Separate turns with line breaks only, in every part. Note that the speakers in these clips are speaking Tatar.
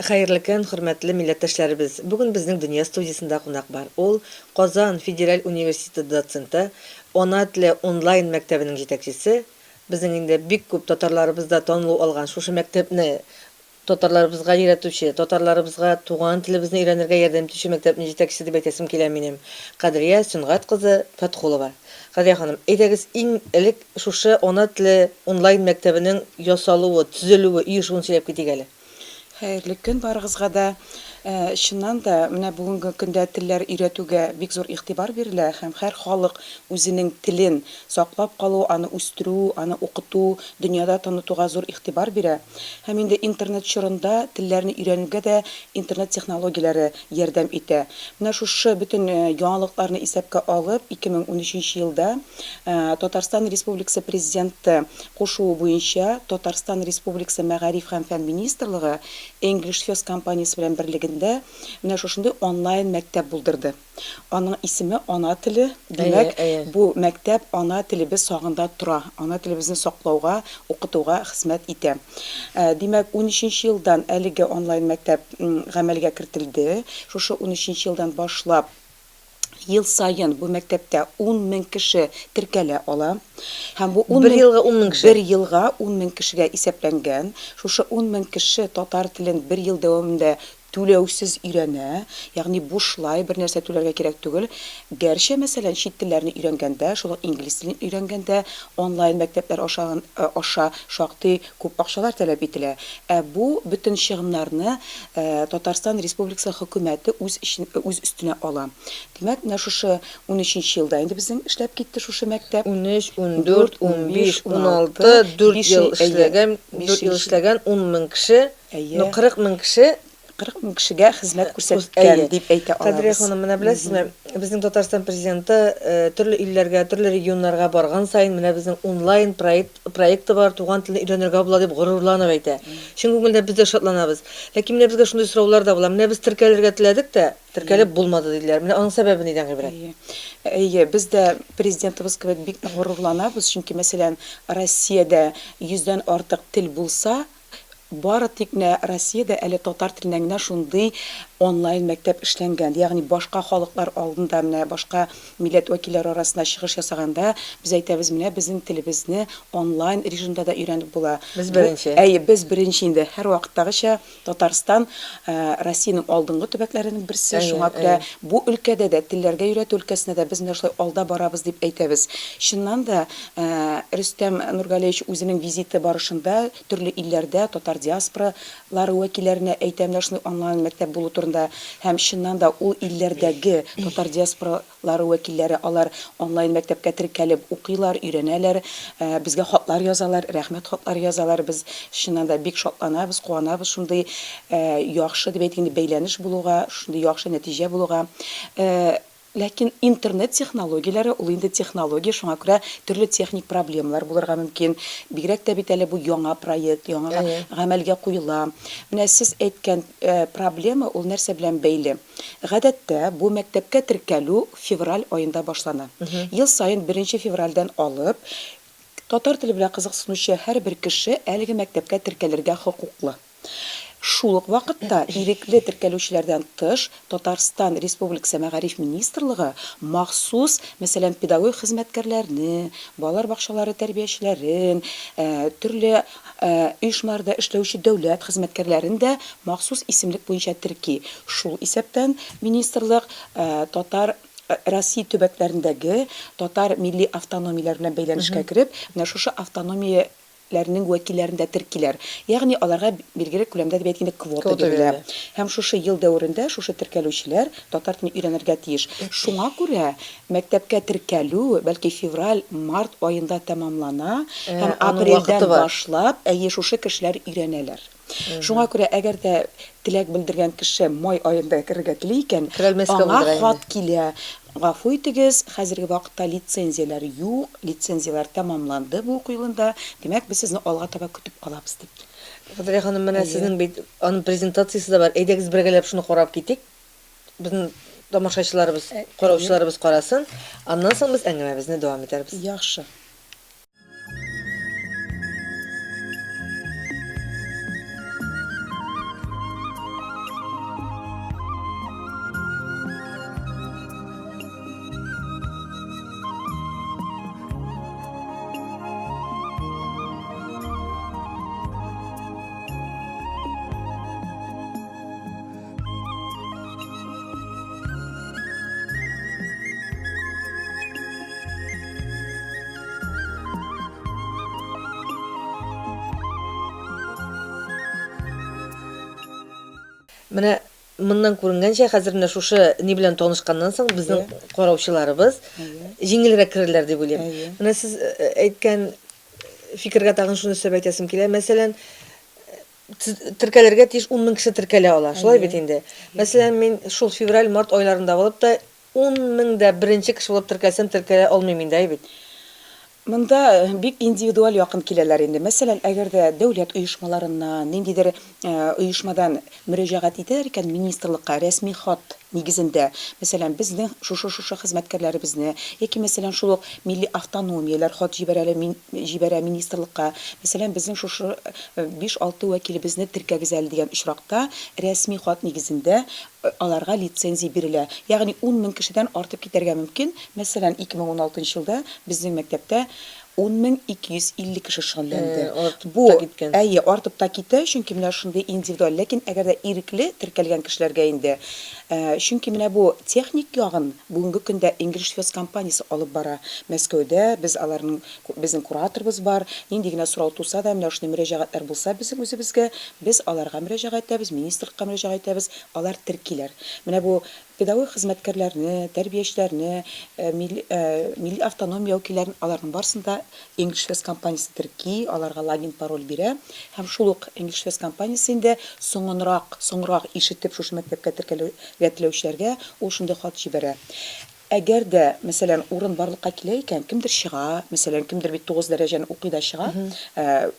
Хәерле көн, хөрмәтле милләттәшләребез! Бүген безнең Дөнья студиясендә кунак бар. Ул, Казан федераль университеты доценты, Ана теле онлайн мәктәбенең җитәкчесе, безнең инде бик күп татарларыбыз да танылу алган шушы мәктәпне татарларыбызга өйрәтүче, татарларыбызга туган телебезне өйрәнергә ярдәм итүче мәктәпнең җитәкчесе дип әйтәсем килә минем, Кадрия Сөнгать кызы Фәтхулова. Кадрия ханым, әйдәгез, иң элек шушы Ана теле онлайн мәктәбенең ясалуы, төзелүе, оешуын сөйләп китик әле.
Хәерле көн барыгызга да. Чыннан да, менә бүгенге көндә телләр өйрәтүгә бик зур игътибар бирелә һәм һәр халык үзенең телен саклап калу, аны үстерү, аны укыту, дөньяда танытуга зур игътибар бирә. Һәм инде интернет чорында телләрне өйрәнүгә дә интернет технологияләре ярдәм итә. Менә шушы бөтен яңалыкларны исәпкә алып, 2013 елда Татарстан Республикасы Президенты кушуы буенча Татарстан Республикасы Мәгариф һәм фән министрлыгы English First компаниясе белән берлегендә менә шушындый онлайн мәктәп булдырды. Аның исеме Ана теле. Димәк, бу мәктәп ана телебез сагында тора, ана телебезне саклауга, укытуга хезмәт итә. Димәк, унөченче елдан әлеге онлайн мәктәп гамәлгә кертелде. Шушы унөченче елдан башлап Ел саен бу мәктәптә 10 мең кеше теркәлә ала. Һәм бу 10
Бер елга 10 мең кеше?
Бер елга 10 мең кешегә исәпләнгән. Шушы 10 мең кеше татар телен бер ел дәвамында түләүсез өйрәнә, ягъни бушлай, бер нәрсә түләргә кирәк түгел. Гәрчә, мәсәлән, чит телләрне өйрәнгәндә, шул ук инглиз телен өйрәнгәндә, онлайн мәктәпләр аша аша шактый күп акчалар таләп ителә. Ә бу бөтен чыгымнарны Татарстан Республикасы хөкүмәте үз эчен, үз өстенә ала. Димәк, менә шушы унөченче елда инде безнең эшләп китте шушы мәктәп.
Унөч, ундүрт, унбиш, уналты, дүрт ел эшләгән, дүрт ел эшләгән ун мең кеше, ну, 40 мең кеше.
40 мең кешегә хезмәт күрсәткән дип әйтә алабыз.
Кадрия ханым, менә беләсезме, безнең Татарстан Президенты төрле илләргә, төрле регионнарга барган саен, менә безнең онлайн проект проекты бар, туган телне өйрәнергә була дип горурланып әйтә. Чын күңелдән без дә шатланабыз. Ләкин менә безгә шундый сораулар да була. Менә без теркәлергә теләдек тә, теркәлеп булмады диделәр. Менә аның сәбәбе нидән гыйбарәт?
Әйе. Әйе, без дә Президентыбыз кебек бик горурланабыз, чөнки, мәсәлән, Россиядә йөздән артык тел булса, Бары тик менә Россиядә әле татар теленнән генә шундый онлайн мәктәп эшләнгән. Ягъни башка халыклар алдында, менә башка милләт вәкилләре арасында чыгыш ясаганда, без әйтәбез, менә безнең телебезне онлайн режимда да өйрәнеп була.
Без беренче.
Әйе, без беренче инде. Һәрвакыттагыча Татарстан, Россиянең алдынгы төбәкләренең берсе. Шуңа күрә бу өлкәдә дә, телләргә өйрәтү өлкәсендә дә без менә шулай алда барабыз дип әйтәбез. Чыннан да, Рөстәм Нургалиевич үзенең визиты барышында Төрле илләрдә татар диаспоралары вәкилләренә әйтә менә шундый онлайн мәктәп булу турында. Һәм чыннан да ул илләрдәге татар диаспоралары вәкилләре алар онлайн мәктәпкә теркәлеп укыйлар, өйрәнәләр, безгә хатлар язалар, рәхмәт хатлары язалар. Без чыннан да бик шатланабыз, куанабыз шундый яхшы дип әйтик инде бәйләнеш булуга, шундый яхшы нәтиҗә булуга. Ләкин интернет технологияләре ул инде технология, шуңа күрә төрле техник проблемалар булырга мөмкин. Бигрәк тә бит әле бу яңа проект, яңа гамәлгә куела. Менә сез әйткән проблема ул нәрсә белән бәйле? Гадәттә, бу мәктәпкә теркәлү февраль аенда башлана. Ел саен беренче февральдән алып, татар теле белән кызыксынучы һәрбер кеше әлеге мәктәпкә теркәлергә хокуклы. Шул ук вакытта, ирекле теркәлүчеләрдән тыш, Татарстан Республикасы Мәгариф министрлыгы махсус, мәсәлән, педагогик хезмәткәрләрне, балалар бакчалары тәрбиячеләрен, төрле оешмаларда эшләүче дәүләт хезмәткәрләрен дә махсус исемлек буенча терки. Шул исәптән министрлык татар Россия төбәкләрендәге татар милли автономияләре белән бәйләнешкә кереп, менә шушы автономия ләрнең вәкилләрен дә теркиләр. Ягъни аларга билгеле күләмдә дип әйтик инде квота бирелә. Һәм шушы ел дәверендә шушы теркәлүчеләр татар телен өйрәнергә тиеш. Шуңа күрә мәктәпкә теркәлү, бәлки, февраль, март аенда тәмамлана һәм апрельдән башлап, әйе, шушы кешеләр өйрәнәләр. Шуңа күрә, әгәр дә теләк белдергән кеше май аенда керергә тели икән, аңа хат килә, Гафу итегез, хәзерге вакытта лицензияләр юк, лицензияләр тәмамланды бу уку елында, димәк, без сезне алга таба көтеп калабыз, дип.
Кадрия ханым, менә сезнең бит аның презентациясе дә бар, әйдәгез бергәләп шуны карап китик. Безнең тамашачыларыбыз, караучыларыбыз карасын. Аннан соң без әңгәмәбезне дәвам итәрбез.
Яхшы.
Менә моннан күренгәнчә, хәзер менә шушы ни белән танышканнан соң безнең караучыларыбыз җиңелрәк керерләр дип уйлыйм. Менә сез әйткән фикергә тагын шуны өстәп әйтәсем килә. Мәсәлән, теркәлергә тиеш 10 мең кеше теркәлә ала. Шулай бит инде. Мәсәлән, мин шул февраль, март айларында булып та 10 мең дә беренче кеше булып теркәлсәм, теркәлә алмыйм инде, әй бит.
Монда бик индивидуаль якын киләләр инде. Мәсәлән, әгәр дә дәүләт оешмаларыннан, ниндидер оешмадан мөрәҗәгать итәләр икән министрлыкка рәсми хат нигезендә, мәсәлән, безнең шушы-шушы хезмәткәрләребезне яки, мәсәлән, шул ук милли автономияләр хат җибәрә җибәрә министрлыкка, мәсәлән, безнең шушы биш-алты вәкилебезне теркәгез әле дигән очракта, рәсми хат нигезендә аларга лицензия бирелә. Ягъни 10 мең кешедән артып китәргә мөмкин. Мәсәлән, 2016 нчы елда безнең мәктәптә 10250 кеше шөгыльләнде.
Артып
Бу,
та киткән.
әйе, артып та китә, чөнки менә шундый индивидуаль. Ләкин әгәр дә ирекле теркәлгән кешеләргә инде, чөнки менә бу техник ягын бүгенге көндә English First компаниясе алып бара Мәскәүдә, без аларның, безнең кураторыбыз бар, нинди генә сорау туса да, менә шундый мөрәҗәгатьләр булса безнең үзебезгә, без аларга мөрәҗәгать итәбез, министрлыкка мөрәҗәгать итәбез, алар теркиләр. Менә бу Педагогик хезмәткәрләрне, тәрбиячеләрне, милли милли автономия вәкилләрен, аларның барысын да English First компаниясе терки, аларга логин, пароль бирә. Һәм шул ук English First компаниясе инде соңынрак, соңрак ишетеп шушы мәктәпкә теркәлергә теләүчеләргә ул шундый хат җибәрә. Әгәр дә, мәсәлән, урын барлыкка килә икән, кемдер чыга, мәсәлән, кемдер бит 9 дәрәҗәне укый да чыга,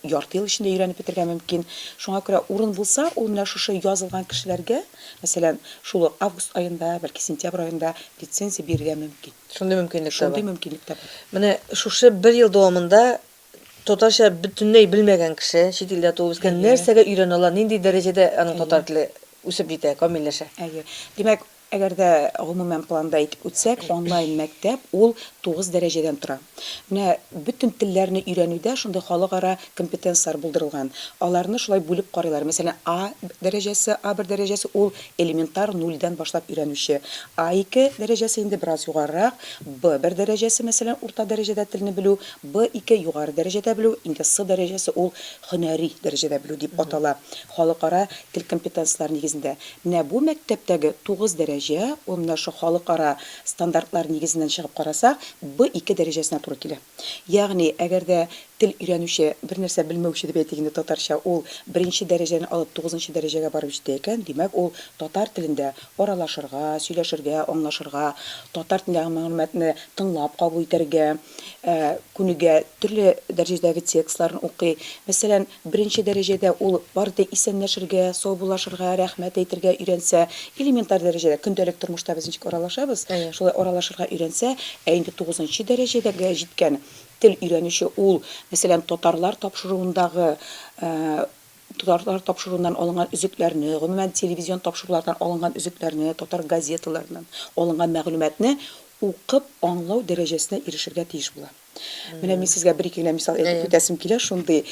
ярты ел эчендә өйрәнеп бетерергә мөмкин. Шуңа күрә урын булса, ул менә шушы язылган кешеләргә, Мәсәлән, шул ук август аенда, бәлки сентябрь аенда лицензия бирергә мөмкин.
Шундый мөмкинлек тә бар.
Шундый мөмкинлек тә бар.
Менә шушы бер ел дәвамында татарча бөтенләй белмәгән кеше, чит илдә туып үскән, нәрсәгә өйрәнә ала, нинди дәрәҗәдә аның татар теле үсеп җитә, камилләшә?
Әйе. Димәк, әгәр дә гомумән планда әйтеп үтсәк, онлайн мәктәп ул 9 дәрәҗәдән тора. Менә бөтен телләрне өйрәнүдә шундый халыкара компетенцияләр булдырылган. Аларны шулай бүлеп карыйлар. Мәсәлән, А дәрәҗәсе, А1 дәрәҗәсе ул элементар нульдән башлап өйрәнүче. А2 дәрәҗәсе инде бераз югарырак. Б1 дәрәҗәсе, мәсәлән, урта дәрәҗәдә телне белү. Б2 югары дәрәҗәдә белү. Инде С дәрәҗәсе ул һөнәри дәрәҗәдә белү дип атала. Халыкара тел компетенцияләре нигезендә. Менә бу мәктәптәге 9 дәрәҗә, ул менә шул халыкара стандартлар нигезеннән чыгып карасак, Б2 дәрәҗәсенә туры килә. Ягъни, әгәр дә тел өйрәнүче, бернәрсә белмәүче дип әйтик инде татарча, ул беренче дәрәҗәне алып тугызынчы дәрәҗәгә барып җитә икән, димәк, ул татар телендә аралашырга, сөйләшергә, аңлашырга, татар телендәге мәгълүматны тыңлап кабул итәргә күнегә, төрле дәрәҗәдәге текстларны укый. Мәсәлән, Беренче дәрәҗәдә ул бары тик исәнләшергә, саубуллашырга, рәхмәт әйтергә өйрәнсә, элементар дәрәҗәдә, көндәлек тормышта без ничек аралашабыз, шулай аралашырга өйрәнсә, ә инде тугызынчы дәрәҗәдәгә җиткән тел өйрәнүче ул, мәсәлән, татарлар тапшыруындагы татарлар тапшыруыннан алынган өзекләрне, гомумән, телевизион тапшырулардан алынган өзекләрне, татар газеталарыннан алынган мәгълүматны укып аңлау дәрәҗәсенә ирешергә тиеш була. Менә мин сезгә бер-ике генә мисал әйтеп үтәсем килә. Шундый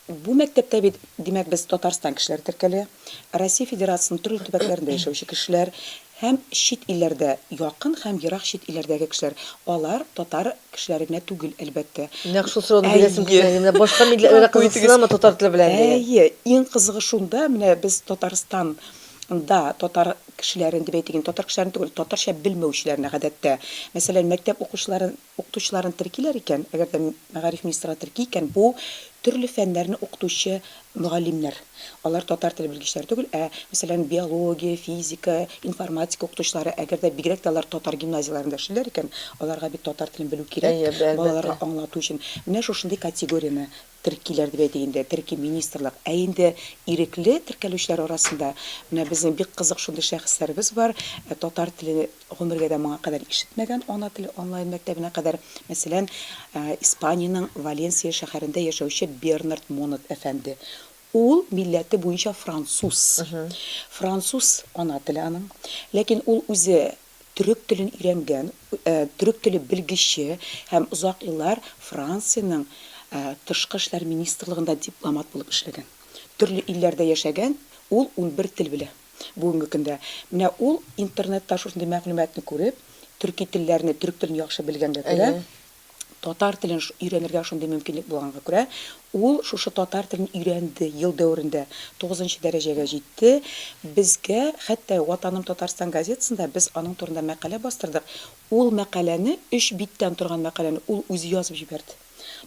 бу мәктәптә бит, димәк, без Татарстан кешеләре теркәлә, Россия Федерациясенең төрле төбәкләрендә яшәүче кешеләр һәм чит илләрдә, якын һәм ерак чит илләрдәге кешеләр. Алар татар кешеләре генә түгел, әлбәттә.
Нәкъ шул сорауны бирәсем килгән иде. Менә башка милләтләр дә кызыксынамы татар теле белән
дигән. Әйе, иң кызыгы шунда, менә без Татарстан да татар кешеләрен дип әйтик инде, татар кешеләрен түгел, татарча белмәүчеләрне гадәттә, мәсәлән, мәктәп укучыларын, укытучыларын теркиләр икән, әгәр дә мәгариф министрлыгы терки икән, бу төрле фәннәрне укытучы мөгаллимнәр. Алар татар теле белгечләре түгел, ә, мәсәлән, биология, физика, информатика укытучылары, әгәр дә бигрәк тә алар татар гимназияләрендә эшлиләр икән, аларга бит татар телен белү кирәк, балаларга аңлату өчен. Менә шушындый категорияне Теркиләр дип әйтик инде, терки министрлык. Ә инде ирекле теркәлүчеләр арасында менә безнең бик кызык шундый шәхесләребез бар, татар теле гомергә дә моңа кадәр ишетмәгән, ана теле онлайн мәктәбенә кадәр. Мәсәлән, Испаниянең Валенсия шәһәрендә яшәүче Бернард Монот әфәнде. Ул милләте буенча француз. Француз ана теле аның. Ләкин ул үзе төрек телен өйрәнгән, төрек теле белгече һәм озак еллар Франциянең Тышкы эшләр министрлыгында дипломат булып эшләгән. Төрле илләрдә яшәгән, ул 11 тел белә бүгенге көндә. Менә ул интернетта шушындый мәгълүматны күреп, төрки телләрне, төрек телен яхшы белгәнгә күрә, Татар телен өйрәнергә шундый мөмкинлек булганга күрә, ул шушы татар телен өйрәнде, ел дәверендә тугызынчы дәрәҗәгә җитте. Безгә, хәтта Ватаным Татарстан газетасында без аның турында мәкалә бастырдык. Ул мәкаләне, өч биттән торган мәкаләне ул үзе язып җибәрде.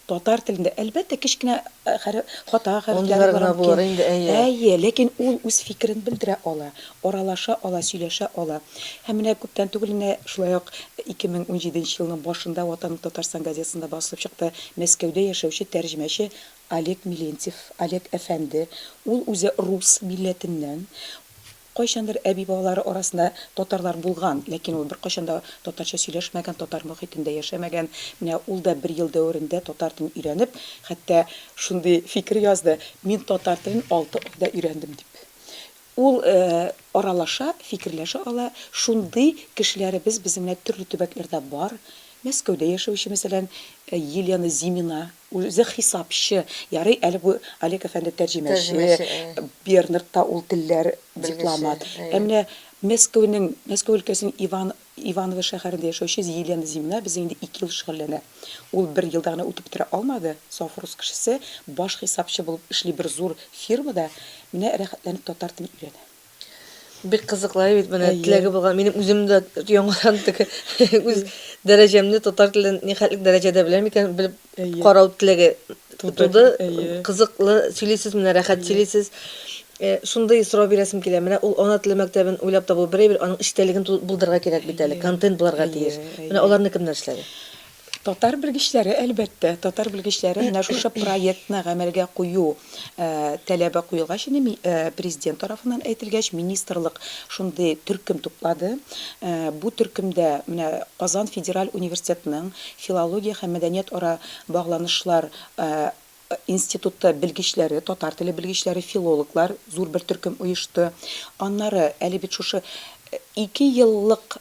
Татар телендә, әлбәттә, кечкенә хәреф, хата хәрефләре
Андыйлар
булырга
гына
мөмкин.
булыр инде, әйе.
Әйе, ләкин ул үз фикерен белдерә ала, аралаша ала, сөйләшә ала. Һәм менә күптән түгел генә, шулай ук 2017 нче елның башында Ватаным Татарстан газетасында басылып чыкты, Мәскәүдә яшәүче тәрҗемәче Олег Милентьев, Олег әфәнде, ул үзе рус милләтеннән, Кайчандыр әби-бабалары арасында татарлар булган, ләкин ул беркайчан да татарча сөйләшмәгән, татар мохитендә яшәмәгән. Менә ул да бер ел дәверендә татар телен өйрәнеп, хәтта шундый фикер язды, Мин татар телен алты айда өйрәндем, дип. Ул аралаша, фикерләшә ала. Шундый кешеләребез безнең менә төрле төбәкләрдә бар. Мәскәүдә яшәүче, мәсәлән, Елена Зимина, үзе хисапчы. Ярый әле бу Олег әфәнде тәрҗемәче,
Тәрҗемәче, әйе.
Бернард та ул телләр
Белгече,
дипломат. Ә
әйе.
менә Мәскәүнең, Мәскәү өлкәсенең Иван, Иваново шәһәрендә яшәүче Елена Зимина безнең инде ике ел шөгыльләнә. Ул бер елда гына үтеп бетерә алмады, саф рус кешесе, баш хисапчы булып эшли бер зур фирмада, менә рәхәтләнеп татар телен өйрәнә.
Бик кызыклы бит менә
Әйе.
теләге булган. Минем үзем дә яңадан теге үз дәрәҗәмне татар телен нихәтлек дәрәҗәдә беләм икән белеп
Әйе.
карау теләге
Туды.
туды.
Әйе.
Кызыклы сөйлисез, менә рәхәт
Әйе.
сөйлисез. Э, шундый сорау бирәсем килә. Менә ул ана теле мәктәбен уйлап табу бер әйбер, аның эчтәлеген булдырырга кирәк бит әле,
Әйе.
контент булырга
Әйе,
тиеш. Менә
әйе.
аларны кемнәр эшләде?
Татар белгечләре, әлбәттә, татар белгечләре менә шушы проектны гамәлгә кую таләбе куелгач инде, Президент тарафыннан әйтелгәч, министрлык шундый төркем туплады. Бу төркемдә менә Казан федераль университетының филология һәм мәдәниятара багланышлар институты белгечләре, татар теле белгечләре, филологлар, зур бер төркем оешты. Аннары әле бит шушы ике еллык,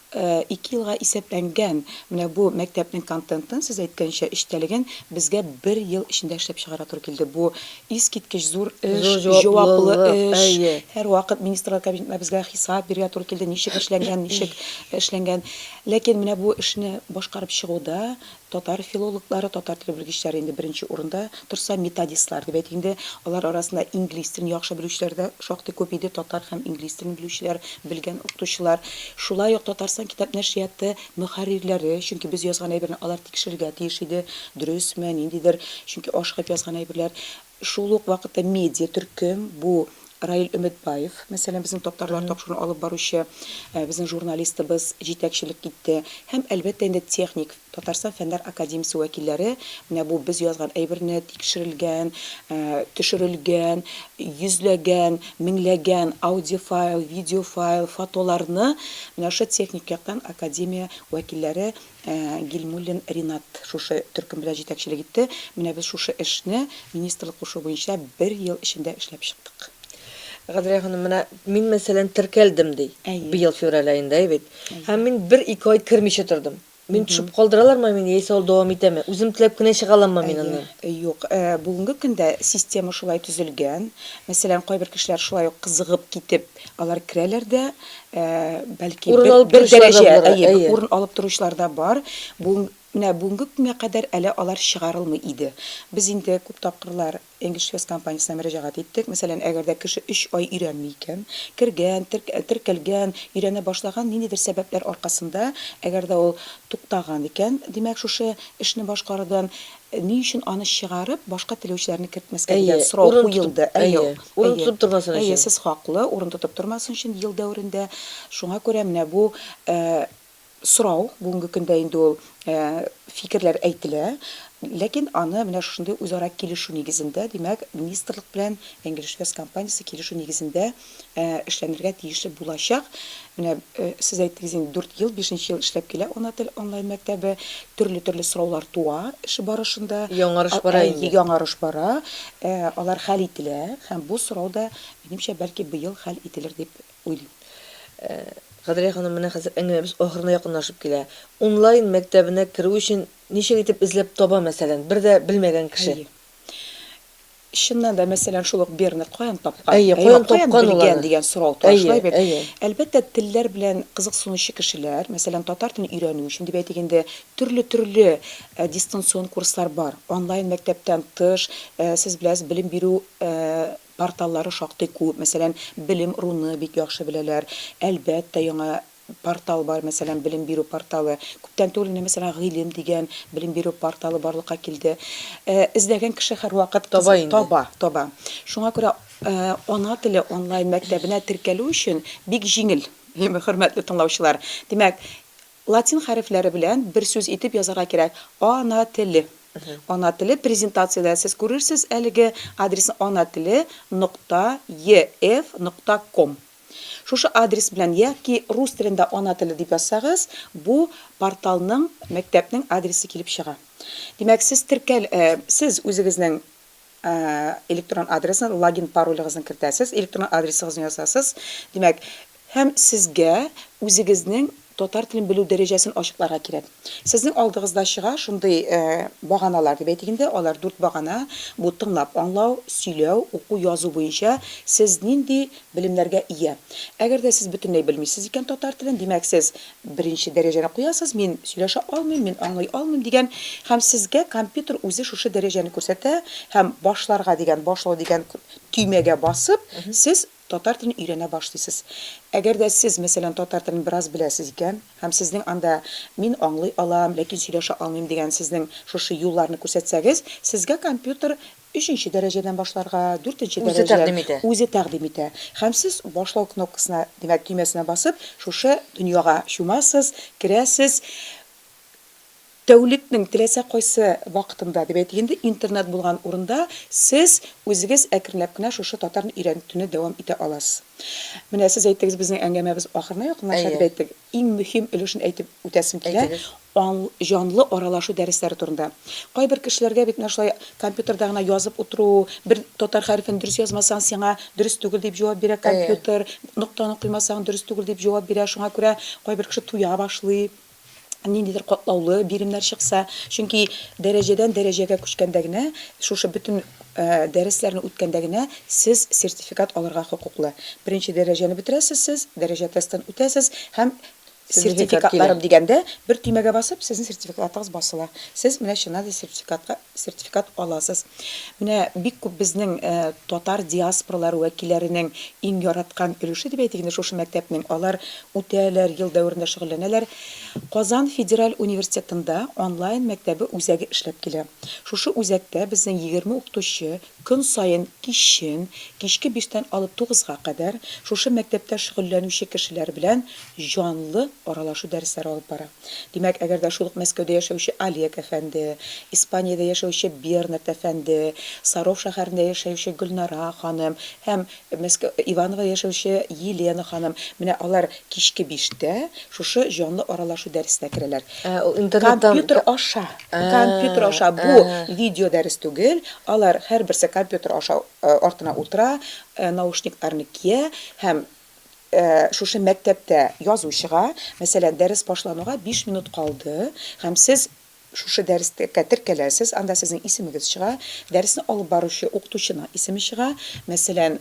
ике елга исәпләнгән менә бу мәктәпнең контентын, сез әйткәнчә, эчтәлеген безгә бер ел эчендә эшләп чыгарга туры килде. Бу искиткеч зур эш,
Зур
җаваплы
җаваплылык,
эш.
әйе.
Һәрвакыт Министрлар Кабинетына безгә хисап бирергә туры килде, ничек эшләнгән, ничек эшләнгән. Ләкин менә бу эшне башкарып чыгуда Татар филологлары, татар теле белгечләре инде беренче урында торса, методистлар дип әйтик инде, алар арасында инглиз телен яхшы белүчеләр дә шактый күп иде, татар һәм инглиз телен белүчеләр, белгән укытучылар. Шулай ук Татарстан китап нәшрияты мөхәррирләре, чөнки без язган әйберне алар тикшерергә тиеш иде, дөресме, ниндидер, чөнки ашыгып язган әйберләр. Шул ук вакытта медиа төркем, бу Раил Өметбаев, мәсәлән, безнең Татарлар тапшыруын алып баручы, безнең журналистыбыз җитәкчелек итте. Һәм, әлбәттә инде, техник, Татарстан Фәннәр академиясе вәкилләре менә бу без язган әйберне тикшерелгән, төшерелгән, йөзләгән, меңләгән аудиофайл, видеофайл, фотоларны менә шушы техник яктан академия вәкилләре Гилмуллин Ринат шушы төркем белән җитәкчелек итте. Менә без шушы эшне министрлык кушуы буенча бер ел эчендә эшләп чыктык.
Гадрия ханым, менә мин, мәсәлән, теркәлдем, ди,
Әйе.
быел февраль аенда, әйе бит?
Әйе.
Һәм мин бер-ике ай кермичә тордым. Мин төшеп калдыралармы мине, яисә ул дәвам итәме? Үзем теләп кенә чыга аламмы мин
Әйе,
аннан?
юк. Бүгенге көндә система шулай төзелгән. Мәсәлән, кайбер кешеләр шулай ук кызыгып китеп, Алар керәләр дә, бәлки
Урын
бер,
алып
бер
торучылар да
дәрәҗә,
булыр,
әйе,
әйе.
урын алып торучылар да бар. Бу, менә бүгенге көнгә кадәр әле алар чыгарылмый иде. Без инде күп тапкырлар English Fest компаниясенә мөрәҗәгать иттек. Мәсәлән, әгәр дә кеше өч ай өйрәнми икән, кергән, теркәлгән, өйрәнә башлаган, ниндидер сәбәпләр аркасында, әгәр дә ул туктаган икән, димәк, шушы эшне башкарудан, Ни өчен аны чыгарып, башка теләүчеләрне кертмәскә
Әйе,
дигән сорау
урын тотып,
куелды. Әйе,
әйе, урын
әйе.
тотып тормасын
Әйе,
өчен.
сез хаклы, урын тотып тормасын өчен ел дәверендә. Шуңа күрә менә бу сорау бүгенге көндә инде ул фикерләр әйтелә. Ләкин аны менә шушындый үзара килешү нигезендә, димәк, министрлык белән English First компаниясе килешү нигезендә эшләнергә тиешле булачак. Менә сез әйттегез инде, дүрт ел, бишенче ел эшләп килә Ана тел онлайн мәктәбе. Төрле-төрле сораулар туа эш барышында.
Яңарыш бара инде.
Яңарыш бара. Алар хәл ителә. Һәм бу сорау да, минемчә, бәлки быел хәл ителер дип уйлыйм.
Кадрия ханым, менә хәзер әңгәмәбез ахырына якынлашып килә. Онлайн мәктәбенә керү өчен ничек итеп эзләп таба, мәсәлән, бер дә белмәгән кеше?
Әйе. Чыннан да, мәсәлән, шул ук Бернард каян тапкан?
Әйе,
Әйеме,
каян
каян
тапкан ул
белгән
аны?
дигән сорау туа,
Әйе,
шулай бит?
әйе.
Әлбәттә, телләр белән кызыксынучы кешеләр, мәсәлән, татар телен өйрәнү өчен дип әйтик инде, төрле-төрле дистанцион курслар бар. Онлайн мәктәптән тыш, сез беләсез, белем бирү порталлары шактый күп. Мәсәлән, Белем руны бик яхшы беләләр. Әлбәттә, яңа портал бар, мәсәлән, белем бирү порталы. Күптән түгел генә, мәсәлән, Гыйлем дигән белем бирү порталы барлыкка килде. Эзләгән кеше һәрвакыт
Таба инде.
Таба, таба. Шуңа күрә Ана теле онлайн мәктәбенә теркәлү өчен бик җиңел, хөрмәтле тыңлаучылар. Димәк, латин хәрефләре белән бер сүз итеп язарга кирәк, Ана теле. Ана теле презентациядә сез күрерсез әлеге адресны ана теле нокта еф нокта ком. Шушы адрес белән яки рус телендә ана теле дип язсагыз, бу порталның, мәктәпнең адресы килеп чыга. Димәк, сез теркәл, сез үзегезнең электрон адресны, логин, паролегызны кертәсез, электрон адресыгызны язасыз. Димәк, һәм сезгә үзегезнең татар телен белү дәрәҗәсен ачыкларга кирәк. Сезнең алдыгызда чыга шундый баганалар дип әйтик инде, алар дүрт багана, бу тыңлап аңлау, сөйләү, уку, язу буенча сез нинди белемнәргә ия. Әгәр дә сез бөтенләй белмисез икән татар телен, димәк, сез беренче дәрәҗәне куясыз, мин сөйләшә алмыйм, мин аңлый алмыйм дигән, һәм сезгә компьютер үзе шушы дәрәҗәне күрсәтә һәм башларга дигән, башлау дигән төймәгә басып, сез Татар телен өйрәнә башлыйсыз. Әгәр дә сез, мәсәлән, татар телен бераз беләсез икән, һәм сезнең анда мин аңлый алам, ләкин сөйләшә алмыйм дигән сезнең шушы юлларны күрсәтсәгез, сезгә компьютер өченче дәрәҗәдән башларга, дүртенче
Үзе
дәрәҗәдән
тәкъдим итә.
үзе тәкъдим итә. Һәм сез башлау кнопкасына, димәк, төймәсенә басып, шушы дөньяга чумасыз, керәсез. Тәүлекнең теләсә кайсы вакытында, дип әйтик инде, интернет булган урында сез үзегез әкренләп кенә шушы татарны өйрәнүне дәвам итә аласыз. Менә сез әйттегез, безнең әңгәмәбез ахырына якынлаша дип
Әйе.
әйттек. Иң мөһим өлешен әйтеп үтәсем килә,
Әйтегез.
ан җанлы аралашу дәресләре турында. Кайбер кешеләргә бит менә шулай компьютерда гына язып утыру, бер татар хәрефен дөрес язмасаң, сиңа дөрес түгел дип җавап бирә
Әйе.
компьютер, ноктаны куймасаң, дөрес түгел дип җавап бирә. Шуңа күрә кайбер кеше туя башлый. ниндидер катлаулы биремнәр чыкса, чөнки дәрәҗәдән дәрәҗәгә күчкәндә генә, шушы бөтен дәресләрне үткәндә генә сез сертификат алырга хокуклы. Беренче дәрәҗәне бетерәсез сез, дәрәҗә тестын үтәсез һәм
Сертификат килә.
сертификатларым дигәндә бер төймәгә басып, сезнең сертификатыгыз басыла. Сез менә чыннан да сертификатка сертификат аласыз. Менә бик күп безнең татар диаспоралары вәкилләренең иң яраткан өлеше дип әйтик инде шушы мәктәпнең, алар үтәләр, ел дәверендә шөгыльләнәләр. Казан федераль университетында онлайн мәктәбе үзәге эшләп килә. Шушы үзәктә безнең 20 укытучы көн саен кичен, кичке биштән алып тугызга кадәр, шушы мәктәптә шөгыльләнүче кешеләр белән җанлы аралашу дәресләре алып бара. Димәк, әгәр дә шул ук Мәскәүдә яшәүче Олег әфәнде, Испаниядә яшәүче Бернард әфәнде, Саров шәһәрендә яшәүче Гөлнара ханым һәм Мәскәү, Ивановода яшәүче Елена ханым, менә алар кичке биштә шушы җанлы аралашу дәресенә керәләр.
Ә, ул интернеттан.
Компьютер аша. Компьютер аша. Бу видеодәрес түгел. Алар һәрберсе компьютер аша артына утыра, наушникларны кия һәм шушы мәктәптә язу чыга. Мәсәлән, дәрес башлануга биш минут калды һәм сез Шушы дәрескә теркәләсез, анда сезнең исемегез чыга, дәресне алып баручы укытучының исеме чыга. Мәсәлән,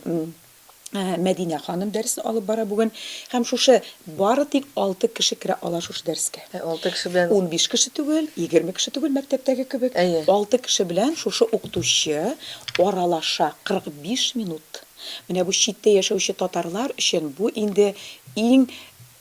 Мәдинә ханым дәресне алып бара бүген. Һәм шушы бары тик алты кеше керә ала шушы дәрескә.
Ә алты кеше белән.
15 кеше түгел, 20 кеше түгел, мәктәптәге кебек.
Әйе.
Алты кеше белән шушы укытучы аралаша 45 минут. Менә бу читтә яшәүче татарлар өчен бу инде иң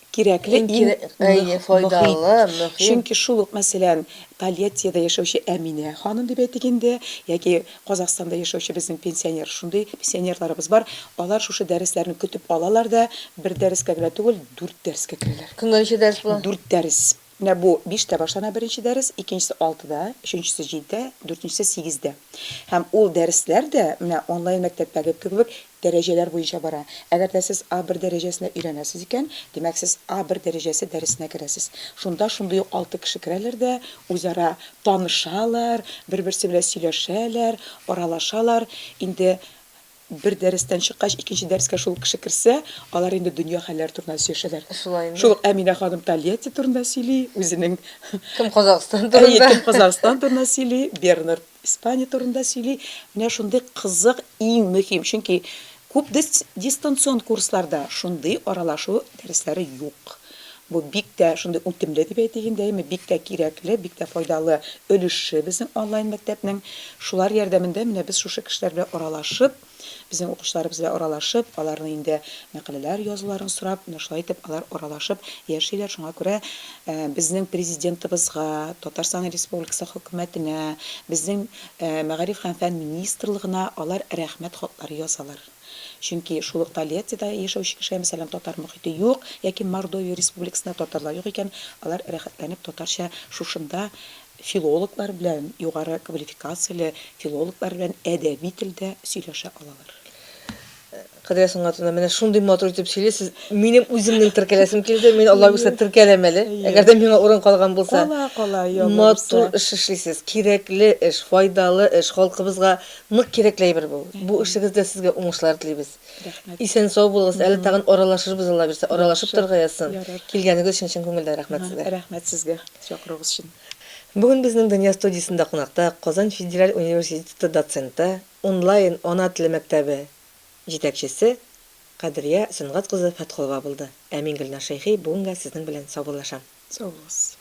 Кирәкле,
Иң
иң
кирәк, әйе,
мөһ
файдалы,
мөһим.
мөһим.
Чөнки шул ук, мәсәлән, Тольяттида яшәүче Әминә ханым дип әйтик инде, яки Казахстанда яшәүче безнең пенсионер, шундый пенсионерларыбыз бар, алар шушы дәресләрне көтеп алалар да, бер дәрескә генә түгел, дүрт дәрескә керәләр.
Көнгә ничә дәрес була?
Дүрт дәрес. Менә бу биштә башлана беренче дәрес, икенчесе алтыда, өченчесе җидедә, дүртенчесе сигездә. Һәм ул дәресләр дә менә онлайн мәктәптәге кебек дәрәҗәләр буенча бара. Әгәр дә сез А бер дәрәҗәсенә өйрәнәсез икән, димәк, сез А бер дәрәҗәсе дәресенә керәсез. Шунда шундый ук алты кеше керәләр дә, үзара танышалар, бер-берсе белән сөйләшәләр, аралашалар. Инде. Бер дәрестән чыккач, икенче дәрескә шул кеше керсә, алар инде дөнья хәлләре турында сөйләшәләр.
Шулай инде.
Шул ук Әминә ханым Тольятти турында сөйли, үзенең
Кем Казахстан
Әйе,
турында.
кем Казахстан турында сөйли, Бернард Испания турында сөйли. Менә шундый кызык, иң мөһим, чөнки күп дистанцион курсларда шундый аралашу дәресләре юк. Бу бик тә шундый үтемле дип әйтик инде, әйеме, бик тә кирәкле, бик тә файдалы өлеше безнең онлайн мәктәпнең. Шулар ярдәмендә менә без шушы кешеләр белән аралашып, безнең укучыларыбыз белән аралашып, аларның инде мәкаләләр язуларын сорап, менә шулай итеп алар аралашып яшиләр. Шуңа күрә безнең Президентыбызга, Татарстан Республикасы Хөкүмәтенә, безнең Мәгариф һәм фән министрлыгына алар рәхмәт хатлары язалар. Чөнки шул ук Тольяттида яшәүче кешегә, мәсәлән, татар мохите юк, яки Мордовия Республикасында татарлар юк икән, алар рәхәтләнеп татарча шушында филологлар белән, югары квалификацияле филологлар белән әдәби телдә сөйләшә алалар.
Кадрия Сөнгатовна, менә шундый матур итеп сөйлисез, минем үземнең теркәләсем килде, мин Алла бирсә теркәләм әле, әгәр дә миңа урын калган булса.
Кала, кала, Алла
Матур
бирсә.
эш эшлисез, кирәкле эш, файдалы эш, халкыбызга Нык кирәкле әйбер бу. Бу эшегездә сезгә уңышлар телибез.
Рәхмәт.
Исән-сау булыгыз, әле тагын аралашырбыз, Алла бирсә, аралашып
Яхшы.
торырга язсын.
Ярар.
Килгәнегез өчен чын күңелдән рәхмәт сезгә.
Рәхмәт сезгә чакыруыгыз өчен.
Бүген безнең Дөнья студиясендә кунакта Казан федераль университеты доценты, онлайн ана теле мәктәбе җитәкчесе Кадрия Сөнгать кызы Фәтхулова булды. Ә мин Гөлнар Шәйхи бүгенгә сезнең белән саубуллашам.
Сау булыгыз.